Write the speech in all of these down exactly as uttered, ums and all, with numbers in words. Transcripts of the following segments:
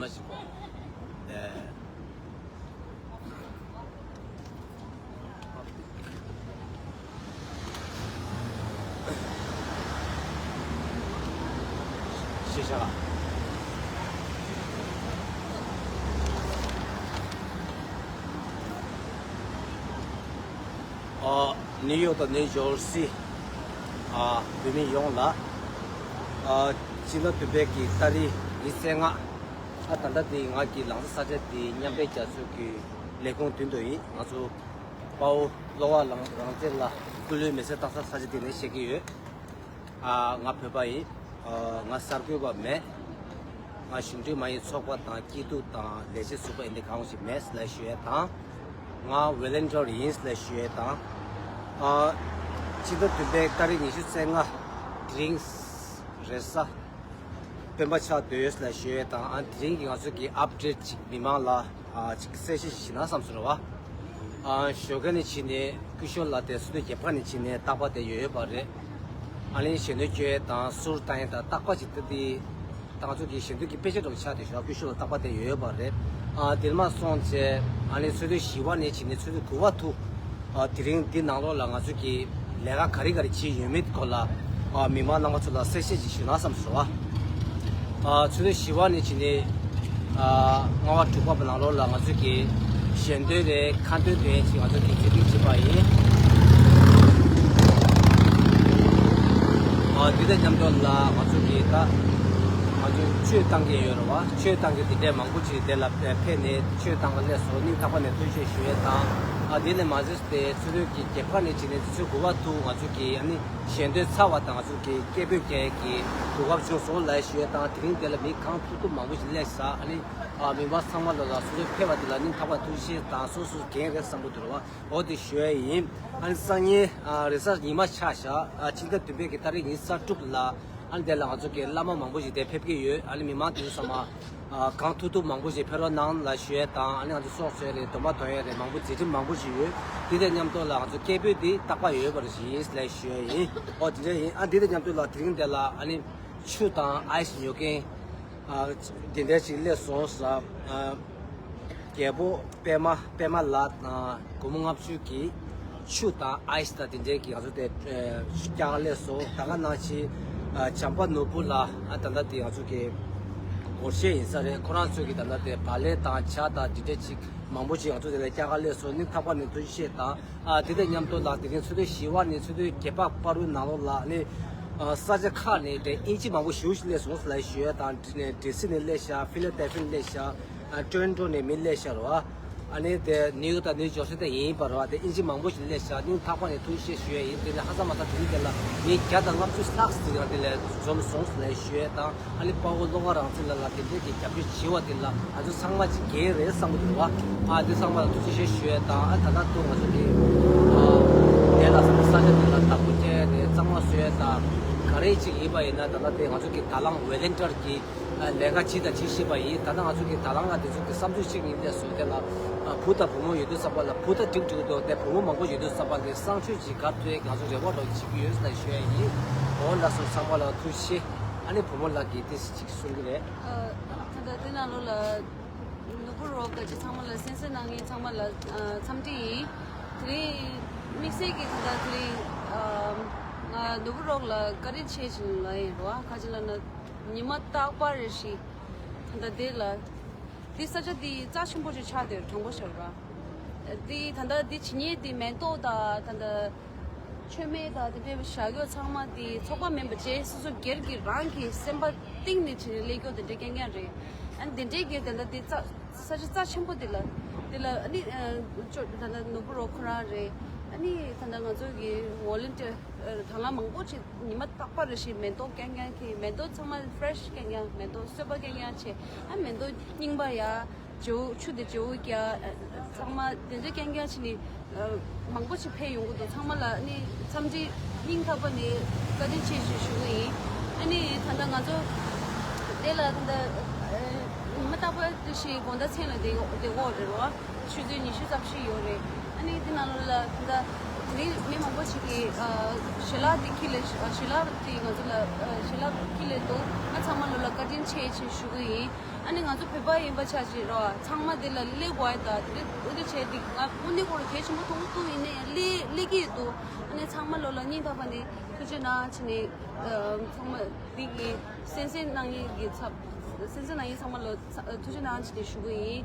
མ་ཞིག་པོ། ཨེ། ཤེས་བྱ། ཨ། ནིའུ་ཡོག་དང་ནིའུ་ཇོར་སི། ཨ། བོད་མི་ཡོངས་ལ། ཨ། སྤྱི་ཟླ་བདུན་པའི་གི་ཏ་རིག་ཉི་ཤུ་རྩ་ལྔ། ཨ། ད་ལྟ་དེ་ང་གི་ལང་ཚོ་ས་ཆ་དེ་མཉམ་འབྲེལ་རྒྱལ་ཚོགས་ཀྱི་ལས་ཁུངས་མདུན་དུ་ཡིན། ང་ཚོ་དཔའ་བོ་བློ་དགའ་རང་རང་བཙན་ལ་སྐུ་ལུས་མེ་སྲེག་བཏང་ས་ས་ཆ་དེ་ནས་བཤད་ཀྱི་ཡོད། ཨ། ང་བོད་པ་ཡིན། ཨ། ང་གསར་འགོད་པ་མེད། ང་གཞུང་འབྲེལ་མ་ཡིན་ཚོགས་པ་དང་སྐྱིད་སྡུག་དང་ལས་བྱེད་ཟུར་པ་ཡིན་དེ་གང་ཞིག་མེད་ལ་ཞུ་ཡས་དང་། ང་ཝོ་ལན་ཊིར་ཡིན་ལ་ཞུ་ཡས་དང་། ཨ། ཕྱི་ཟླ་བདུན་པའི་ཏ་རིག་ཉི་ཤུ་རྩ་ལྔ་དེ་རིང་རེས་གཟའ་སྤེན་པ་ཆགས་སྡོད་ཡོད་ལ་ཞུ་ཡས་དང་། ཨ། དེ་རིང་གི་ང་ཚོ་གི་ཨབ་ཌེཊ་ཅིག་མི་མང་ལ། ཨ། ཅིག་གསལ་བཤད་ཅིག་བྱེད་ན་བསམ་སོང་ར་བ། ཨ། ཞོགས་ཀས་ནས་ཕྱིན་ནས་སྐུ་ཞབས་ལགས་དེ་སུ་དེ་རྒྱབ་ཁ་ནས་ཕྱིན་ནས་རྟག་པར་དེ་ཡོད་ཡོད་པ་རེད། ཨ་ནི་ཞལ་འདོན་སྐྱོན་དང་ཟུར་བཏང་ཡས་དང་རྟག་པར་ཅིག་ཏུ་དེ་ད་ང་ཚོ་གི་ཞལ་འདོན་གྱི་དཔེ་ཆ་འདྲ་བོ་ཆགས་དེ་ཞོགས་སྐུ་ཞབས་ལགས་རྟག་པར་དེ་ཡོད་ཡོད་པ་རེད། ཨ། དེར་མ་སོང་ཚེ་ཨ་ནི་ཚོད་ལྟ་བཞི་པ་ནས་ཕྱིན་ནས་ཚོད་ལྟ་དགུ་པ་དུ། ཨ། དེ་རིང་འདི་ནང་ལོགས་ལ་ང་ཚོ་གི་ལས་ཀ་ག་རེ་ག་རེ་བྱས་ཡོད་མེད་སྐོར་ལ། ཨ། མི་མང་རྣམ་པ་ཚོ་ལ་གསལ་བཤད་ཅིག་ཞུས་ན་བསམ་སོང་བ། ཨ། ཚོད་ལྟ་བཞི་པ་ནས་བྱས་ནས། ཨ། ལྔ་པ་དྲུག་པ་བ་ནང་ལོགས་ལ་ང་ཚོ་གི་ཞལ་འདོན་རེད། ཁ་འདོན་དེ་ཅིག་ང་ཚོ་གི་མཛད་སྒྲིག་བྱས་པ་ཡིན། ཨ། འདི་དང་མཉམ་དུ་ལ་ང་ཚོ་གི་ད་ང་ཚོ་ཆོས་བཏང་གི་ཡོད་རེད་བ། ཆོས་བཏང་གི་དེ་འདྲའི་མང་པོ་ཅིག་དེ་ལ་ཕེབས་ནས་ཆོས་བཏང་ག་སླེབས་སོང་། སྙིང་ཐག་པ་ནས་ཐུགས་རྗེ་ཆེ་ཞུ་ཡས་དང་། ཨ། དེ་ནས་མ་ཟད་དེ་ཚོད་ལྟ་གི་རྒྱབ་ཁ་ནས་བྱས་ནས་དུས་ཚོད་དགུ་པ་དུ་ང་ཚོ་གི་ཨ་ནི་ཞལ་འདོན་ཚར་བ་དང་ང་ཚོ་གི་སྐད་འབོད་རྒྱག་ཡས་ཀྱི་གོ་སྐབས་བྱུང་སོང་ལ་ཞུ་ཡས་དང་། དེ་རིང་དེ་ལ་མི་གང་ཐུབ་ཐུབ་མང་པོ་ཞིག་སླེབས་ས། ཨ་ནི། ཨ། མི་མང་ཚང་མ་ལ་ལ་སོ་སོའི་ཕེབས་པ་དེ་ལ་སྙིང་ཐག་པ་ཐུགས་རྗེ་ཆེ་དང་། སོ་སོ་འགན་རེད་བསམ་གྱི་འདུག་ར་བ། འོ་དེ་ཞུ་ཡས་ཡིན། ཨ་ནི་སང་ཉིན། ཨ། རེས་གཟའ་ཉི་མ་ཆགས་ཤག་ཨ། ཕྱི་ཟླ་བདུན་པའི་གི་ཏ་རིག་ཉི་ཤུ་རྩ་དྲུག་ལ། ཨ་ནི་དེ་ལ་ང་ཚོ་གི་བླ་མ་མང་པོ་ཞིག་དེ་ཕེབས་ཀྱི་ཡོད། ཨ་ནི་མི་མང་དེ་ཚོ་ཚང་མ། ཨ། གང་ཐུབ་ཐུབ་མང་པོ་ཞིག་ཕེབས་རོགས་གནང་ལ་ཞུ་ཡས་དང་། ཨ་ནི་ང་ཚོ་སྲོག་གསོལ་རེད། སྡོམ་པ་གཏོང་ཡས་རེད། མང་པོ་མཛད་སྒྲིག་མང་པོ་ཞིག་ཡོད། དེ་དང་མཉམ་དུ་ལ་ང་ཚོ་སྐད་འབོད་དེ་རྟག་པར་ཡོད་པར་ཞུ་ཡིན་ལ་ཞུ་ཡས་ཡིན། ཨོ་དེ་འདྲ་ཡིན། ཨ། དེ་དང་མཉམ་དུ་ལ་དེ་རིང་དེ་ལ་ཨ་ནི་ཆུ་དང་ཨའི་སི་ཉོ་མཁན། ཨ། དེ་འདྲ་ཞིག་སླེབས་སོང་ཟེར། ཨ། རྒྱལ་པོ་པད་མ། པད་མ་ལགས་དང་སྒོར་མོ་ལྔ་བཅུ་གི་ཆུ་དང་ཨའི་སི་དང་དེ་འདྲའི་གི་ང་ཚོ་དེ་བསྐྱར་སླེབས་སོང་། ད་ག་ནང་བཞིན། ཨ། བྱམས་པ་ནོར་བུ་ལགས། ཨ། ད་ལྟ་དེ་ང་ཚོ་གི་སྒོར་གཞས་ཡིན་ས་རེད། ཁོ་རང་ཚོ་གི་ད་ལྟ་དེ་བག་ལེབ་དང་ཇ་དང་དེ་འདྲ་ཅིག་མང་པོ་ཅིག་ང་ཚོ་དེ་ལ་བསྐྱར་སླེབས་སོང་། སྙིང་ཐག་པ་ནས་ཐུགས་རྗེ་ཆེ་དང་། ཨ། དེ་དང་མཉམ་དུ་ལ་དེ་རིང་ཚོད་ལྟ་བཞི་པ་ནས་ཚོད་ལྟ་བརྒྱད་པ་བར་དུ་ནང་ལོགས་ལ་ནི། ཨ། ས་ཆ་ཁག་ནས་དེ་དབྱིན་ཇི་མང་པོ་ཞེ་པོ་ཞིག་སླེབས་སོང་ལ་ཞུ་ཡས་དང་། ཌི་སི་ནས་སླེབས་ཤག་ཕི་ལ་ཌེལ་ཕི་ནས་སླེབས་ཤག་ཨ། ཊོ་རོན་ཊོ་ནས་མི་སླེབས་ཤག་རེད་བ། ཨ་ནི་དེ་ནིའུ་ཡོག་དང་ནིའུ་ཇོར་སི་དེ་ཡིན་པ་རེད་བ། དེ་དབྱིན་ཇི་མང་པོ་ཞིག་སླེབས་ཤག་སྙིང་ཐག་པ་ནས་ཐུགས་རྗེ་ཆེ་ཞུ་ཡས་ཡིན། དེ་ནས་ཧ་ས་མ་ས་དེ་རིང་དེ་ལ་མི་བརྒྱ་དང་ལྔ་བཅུ་ལྷག་ཙམ་ཡང་དེ་ལ་འཛོམས་སོང་ལ་ཞུ་ཡས་དང་། ཨ་ནི་དཔའ་བོ་བློ་དགའ་རང་བཙན་ལགས་ལ་དེ་འདྲའི་གི་རྒྱབ་སྐྱོར་བྱས་པ་དེ་ལ་ང་ཚོ་ཚང་མ་གཅིག་རྐྱང་རེད་བསམ་གྱི་འདུག་བ། ཨ། དེ་ཚང་མ་ལ་ཐུགས་རྗེ་ཆེ་ཞུ་ཡས་དང་། ཨ། ད་ལྟ་དུ་ང་ཚོ་གི། ཨ། དེ་ལ་ས་ཆ་དེ་ལ་བདག་པོ་བྱས་ཏེ་གཙང་མ་བཟོ་ཡས་དང་ག་རེ་ཅིག་ཡིན་པ་ཡིན་ན། ད་ལྟ་དེ་ང་ཚོ་གི་དང་བླངས་ཝོ་ལན་ཊིར་གྱི། ཨ། ལས་ཀ་བྱེད་དང་བྱེད་བཞིན་པ་ཡིན། ད་ལྟ་ང་ཚོ་གི་དང་བླངས་ལ་དེ་ཚོ་གི་བསམ་ཚུལ་གཅིག་ཡིན་པས་སོ། དེ་ལ། ཨ། བུ་དང་བུ་མོ་ཡོད་དུས་ཙམ་པ་ལ་བུ་དང་འགྲིག་འགྲིག་འདུག་དེ་བུ་མོ་མང་པོ་ཡོད་དུས་ཙམ་པ་ལ་གསང་སྤྱོད་ཅིག་ག་ཐུབ་ཡས་ང་ཚོ་རེ་བ་རོགས་བྱེད་ཀྱི་ཡོད་ལ་ཞུ་ཡས་ཡིན། འོ་ལགས་སོ། ཚང་མ་ལ་ཐུགས་རྗེ་ཆེ། ཨ་ནི་བུ་མོ་ལགས་ཀྱིས་ཏོག་ཙམ་ཅིག་གསུང་གི་རེད། ཨ། ད་ལྟ་དེ་ནང་ལོགས་ལ་ནོར་བུ་རོགས་ག་ཅི་ཚང་མ་ལ་གསན་གཟིགས་གནང་མཁན་ཚང་མ་ལ། ཨ། འཚམས་འདྲི་ཡིན། དེ་རིང་དམིགས་བསལ་གྱི་ད་ལྟ་དེ་རིང་། ཨ། ང་ནོར་བུ་རོགས་ལ་བཀའ་དྲིན་ཆེ་ཞུ་ལ་ཡིན་རོ། ཨ། ག་ཅི་ལབ་ན། ཉི་མ་རྟག་པར་རེ་བཞིན་ད་ལྟ་དེ་ལ། འདི་ས་ཆ་འདི་རྩ་ཆེན་པོ་ཞིག་ཆགས་བསྡད་དྲང་པོ་བཤད་པ། འདི་ད་ལྟ་འདི་བྱེད་མཁན་འདི་མེ་ཏོག་དང་ད་ལྟ་མཆོད་མེ་དང་དེ་འདྲའི་བཞག་ཡོད་ཚང་མ་འདི་ཚོགས་པ་མིན་པ་བྱས་སོ་སོ་སྒེར་གྱི་རང་གི་སེམས་པ་གཏིང་ནས་བྱས་ནས་སླེབས་ཀྱོག་དེ་འདྲའི་རྐྱང་རྐྱང་རེད། ཨ་ནི་དེ་འདྲའི་སྒེར་ད་ལྟ་འདི་རྩ་ས་ཆ་རྩ་ཆེན་པོ་འདི་ལ། འདི་ལ་ཨ་ནི་ཅོ་ད་ལྟ་ནོར་བུ་རོགས་ཁོ་རང་རེད། ཨ་ནི་ད་ལྟ་ང་ཚོ་གི་ཝོ་ལན་ཊི་ཡར་དང་བླངས་མང་པོ་ཅིག་ཉི་མ་རྟག་པར་རེ་བཞིན་མེ་ཏོག་རྐྱང་རྐྱང་འཁྱེར། མེ་ཏོག་ཚང་མ་ཕེ་རེ་ཤི་རྐྱང་རྐྱང་། མེ་ཏོག་གསོལ་པ་རྐྱང་རྐྱང་བྱས། ཨ། མེ་ཏོག་རྙིང་པ་ཡ་བརྗེ་པོ་ཆུ་དེ་བརྗེ་པོ་རྒྱག་ཚང་མ་དེ་འདྲ་རྐྱང་རྐྱང་བྱས་ནས། ཨ། མང་པོ་ཞིག་ཕེབས་ཡོང་གི་འདུག་ཚང་མ་ལ་ནི་འཚམས་འདྲི་སྙིང་ཐག་པ་ནས་བཀའ་དྲིན་ཆེ་ཞུ་ཞུ་གི་ཡིན། ཨ་ནི་ད་ལྟ་ང་ཚོ་དེ་ལ་ད་ལྟ་ཉི་མ་རྟག་པར་དེ་བཞིན་དགོང་དག་མཚན་ལ་བསྡད་ཡོད་རེད་རོ། ཆུ་ཚོད་ཉི་ཤུ་རྩ་བཞི་ཡོད་རེད། ཨ་ནི་དེ་ནང་ལོགས་ལ་ད་ལྟ་དེ་རིང་མི་མང་པོ་ཞིག་གིས། ཨ། ཞལ་ལག་དེ་འཁྱེར་ལ། ཞལ་ལག་དེ་ང་ཚོ་ལ། ཨ། བྱིན་རླབས་ཁྱེར་ལེ་འདུག་ང་ཚང་མ་ལོ་ལ་བཀའ་དྲིན་ཆེ་ཞེས་ཞུ་གི་ཡིན། ཨ་ནི་ང་ཚོ་བོད་པ་ཡིན་པ་ཆ་ཅིག་ར་ཚང་མ་དེ་ལ་སླེབས་དགོས་ཡ་ད་དེ་འདྲ་དེ་འདྲ་བྱས་ཏེ་ང་དངོས་གནས་ཁོ་རང་གལ་ཆེན་པོ་མཐོང་གི་འདུག་ཡིན་ནའི་སླེབས་སླེབས་ཀྱི་ཡོད་འདུག་ཨ་ནི་ཚང་མ་ལོ་ལ་སྙིང་ཐག་པ་ནས་ཐུགས་རྗེ་གནང་བྱས་ནས་ཚང་མ་འདི་གི་གསན་གཟིགས་གནང་མཁན་གྱི་ཚབ་གསན་གཟིགས་གནང་མཁན་ཚང་མ་ལོ་ཚ་ཐུགས་རྗེ་གནང་བྱས་ནས་ཞུ་གི་ཡིན།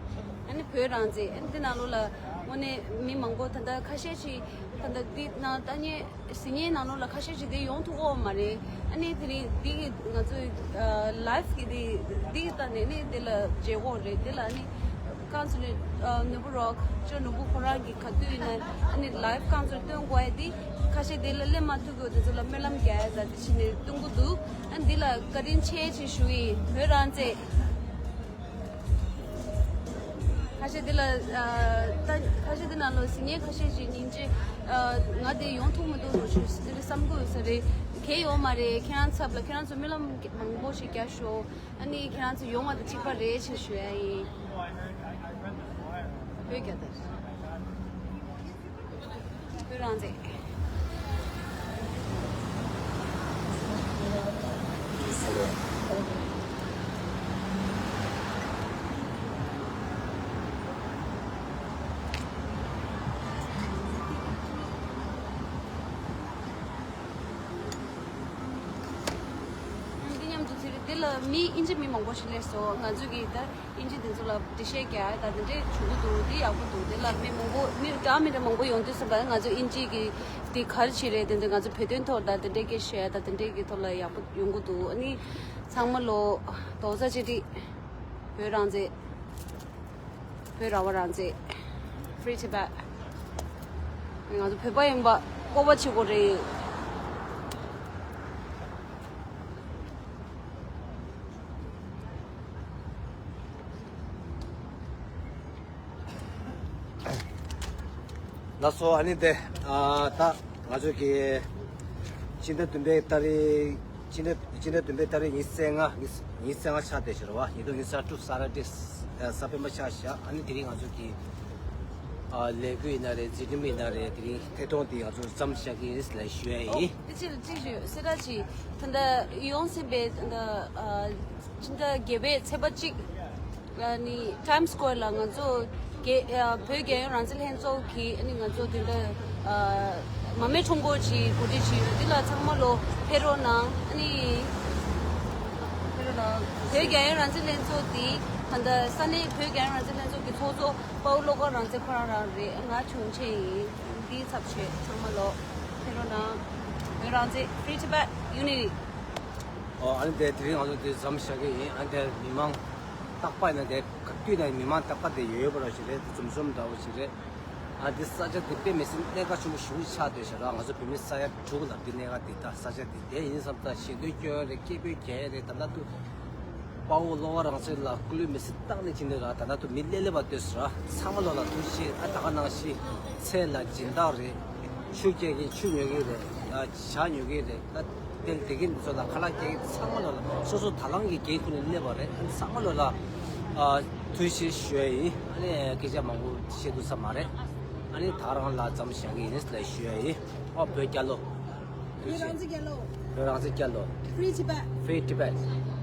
ཨ་ནི་བོད་རང་བཙན་ཨ་ནི་འདི་ནང་ལོགས་ལ་དངོས་གནས་མི་མང་པོ་ད་ལྟ་ཁ་ཤས་ཤིག་ད་ལྟ་འདི་ནང་ལྟ་མཁན་གཟིགས་མཁན་ནང་ལོགས་ལ་ཁ་ཤས་ཤིག་འདི་ཡོང་ཐུབ་ཀྱི་ཡོད་མ་རེད། ཨ་ནི་དེ་རིང་འདི་གི་ང་ཚོའི་ལའེབ་གི་འདི་འདི་གི་ལྟ་ནས་ནི་འདི་ལ་མཇལ་གྱི་ཡོད་རེད། འདི་ལ་ནི་རྐང་ཚུགས་ནས་ནོར་བུ་རོག་ཅོ་ནོར་བུ་ཁོ་རང་གི་ག་དུས་ཡིན་ན་ཨ་ནི་ལའེབ་རྐང་ཚུགས་སྟོན་དགོས་ཡ་འདི་ཁ་ཤས་འདི་ལ་སླེབས་མ་ཐུབ་ཀྱི་ཡོད་དེ་ཚོ་ལ་སྨོན་ལམ་རྒྱག་ཡ་ད་དེ་བྱས་ནས་སྟོན་གྱི་འདུག་ཨ་ནི་འདི་ལ་བཀའ་དྲིན་ཆེ་ཞེས་ཞུ་ཡི། བོད་རང་བཙན། ཁ་ཤས་འདི་ལ་ཨ་ད་ཁ་ཤས་འདི་ནང་ལོགས་གཟིགས་མཁན་ཁ་ཤས་ཤིག་སྙིང་རྗེ། ཨ་ང་འདི་ཡོང་ཐུབ་མི་འདུག་ཞུ་འདི་འདྲ་བསམ་གྱི་ཡོད་ས་རེད། གལ་ཡོད་མ་རེད། ཁྱེད་རང་ཚབ་ལ་ཁྱེད་རང་ཚོ་སྨོན་ལམ་མང་པོ་ཞིག་རྒྱག་ཤོག་ཨ་ནི་ཁྱེད་རང་ཚོ་ཡོང་བ་དང་གཅིག་པ་རེད་ཅེས་ཞུ་ཡ་ཡིན། བོད་རྒྱལ་དར། བོད་རང་བཙན། འདི་མཉམ་དུ་ཚེ་རིང་འདི་ལ་མི་དབྱིན་ཇི་མི་མང་པོ་ཞིག་སླེབས་སོང་། ང་ཚོ་གིས་ད་དབྱིན་ཇི་འདི་ཚོ་ལ་འགྲེལ་བཤད་རྒྱག་ཡ་ད་འདི་འདྲས་བྱུང་གི་འདུག་འདི་ཡག་པོ་འདུག་འདི་ལ་མི་མང་པོ་མི་འདྲ་མི་འདྲ་མང་པོ་ཡོང་དུས་ཙམ་པ་ང་ཚོ་དབྱིན་ཇི་གི་འདི་ག་རེ་བྱེད་རེད། དེ་འདྲ་ང་ཚོ་བོད་དོན་ཐོག་ད་འདི་འདྲས་སྐད་བཤད་ཡ་ད་འདི་འདྲས་ཀྱི་ཐོག་ལ་ཡག་པོ་ཡོང་གི་འདུག་ཨ་ནི་ཚང་མ་ལོ་རྡོག་རྩ་གཅིག་སྒྲིལ། བོད་རང་བཙན། བོད་རང་དབང་རང་བཙན། Free Tibet། ང་ཚོ་བོད་པ་ཡིན་པ་སྤོབས་པ་བྱེད་དགོས་རེད། ལགས་སོ། ཨ་ནི་དེ་ཨ་ད་ང་ཚོ་གི་ཕྱི་ཟླ་བདུན་པའི་ཏ་རིག་ཕྱི་ཟླ་ཕྱི་ཟླ་བདུན་པའི་ཏ་རིག་ཉི་ཤུ་རྩ་ལྔ་ཉི་ཉི་ཤུ་རྩ་ལྔ་ཆགས་བསྡད་ཤག་རེད་བ། ཉིས་སྟོང་ཉི་ཤུ་རྩ་དྲུག་ས་ཡ་ཌེ། གཟའ་སྤེན་པ་ཆགས་ཤག་ཨ་ནི་དེ་རིང་ང་ཚོ་གི་ཨ་ལས་འགུལ་ཡིན་ན་རེད། འཛིན་རིམ་ཡིན་ན་རེད། དེ་རིང་ཐད་གཏོང་དེ་ང་ཚོ་མཚམས་བཞག་གི་ཡིན་ལབ་ཞུ་ཡ་ཡིན། ཨོ་དེ་ཕྱིར་གཅིག་ཞུ་སེ་ར་ཅི་ད་ལྟ་ཡོང་ཟིན་པའི་ད་ལྟ་ཨ་ཕྱི་ཟླ་བརྒྱད་པའི་ཚེས་པ་གཅིག་ཨ་ནི་Times Square་ལ་ང་ཚོ་རྒྱ་ཨ་བོད་རྒྱལ་ཡོངས་རང་བཙན་ལྷན་ཚོགས་ཀྱི་ཨ་ནི་ང་ཚོ་དེ་འདྲ་ཨ་མར་མེ་ཁྲོམ་སྐོར་ཅིག་གོ་སྒྲིག་བྱས་ཡོད། འདི་ལ་ཚང་མ་ལོ་ཕེབས་རོགས་གནང་། ཨ་ནི་ཕེབས་རོགས་གནང་། བོད་རྒྱལ་ཡོངས་རང་བཙན་ལྷན་ཚོགས་འདི་ད་ལྟ་ས་གནས་བོད་རྒྱལ་ཡོངས་རང་བཙན་ལྷན་ཚོགས་ཀྱི་ཚོགས་གཙོ་དཔའ་བོ་བློ་དགའ་རང་བཙན་ཁོ་རང་རང་རེད། ང་དྲུང་ཆེ་ཡིན། འདིའི་ཚབ་བྱས་ཚང་མ་ལོ་ཕེབས་རོགས་གནང་། བོད་རང་བཙན། Free Tibet Unity། ཨོ་ཨ་ནི་དེ་དེ་རིང་ང་ཚོ་དེ་མཚམས་བཞག་གི་ཡིན། ཨ་ནི་དེ་མི་མང་རྟག་པ་ཡིན་ན་དེ་ག་དུས་ན་མི་མང་རྟག་པ་དེ་ཡོད་ཡོད་པ་ར་ཞིག་རེད། འཛོམས་འཛོམས་འདྲ་བོ་ཞིག་རེད། ཨ་འདི་ས་ཆ་འདི་དཔེ་མི་སྲིད་གནད་འགག་ཆེན་པོ་ཞིག་ཆགས་བསྡད་ཤག་ར། ང་ཚོ་བོད་མི་ས་ཡ་དྲུག་ལ་འདི་གནད་འགག་འདི་ད་ས་ཆ་འདི་དེ་ཡིན་བསམ། ད་ཞེ་འདོད་སྐྱོ་ཡ་རེད། སྐད་འབོད་རྒྱག་ཡ་རེད། ད་ལྟ་དུ་དཔའ་བོ་བློ་དགའ་རང་བཙན་ལ་སྐུ་ལུས་མེ་སྲེག་བཏང་ནས་ཕྱིན་ནས་ར། ད་ལྟ་དུ་མི་སླེབས་སླེབས་པ་ལྟོས་སོང་ར། ཚང་མ་ལོ་ལ་ཐུགས་རྗེ་ཆེ། ཨ་ད་ག་ནང་བཞིན་ཚལ་ལ་སྦྱིན་བདག་རེད། ཆུ་སྐྱེལ་མཁན་ཆུ་ཉོ་མཁན་རེད། ཨ་ཇ་ཉོ་མཁན་རེད། ད་དེ་དེ་གིན་ཚོ་ལ་ཁ་ལག་སྐྱེལ་མཁན་ཚང་མ་ལོ་ལ་སོ་སོ་ད་ལང་གི་འགན་ཁུར་ནས་སླེབས་པ་རེད། ཨ་ཚང་མ་ལོ་ལ་ཨ་ཐུགས་རྗེ་ཆེ་ཞུ་ཡ་ཡིན། ཨ་ནི་སྐད་ཆ་མང་པོ་བཤད་ཐུབ་ས་མ་རེད། ཨ་ནི་ད་རང་ལ་མཚམས་བཞག་གི་ཡིན་ལབ་ཞུ་ཡ་ཡིན། ཨོ་བོད་རྒྱལ་ལོ། བོད་རང་བཙན་རྒྱལ་ལོ། བོད་རང་བཙན་རྒྱལ་ལོ། Free Tibet། Free Tibet།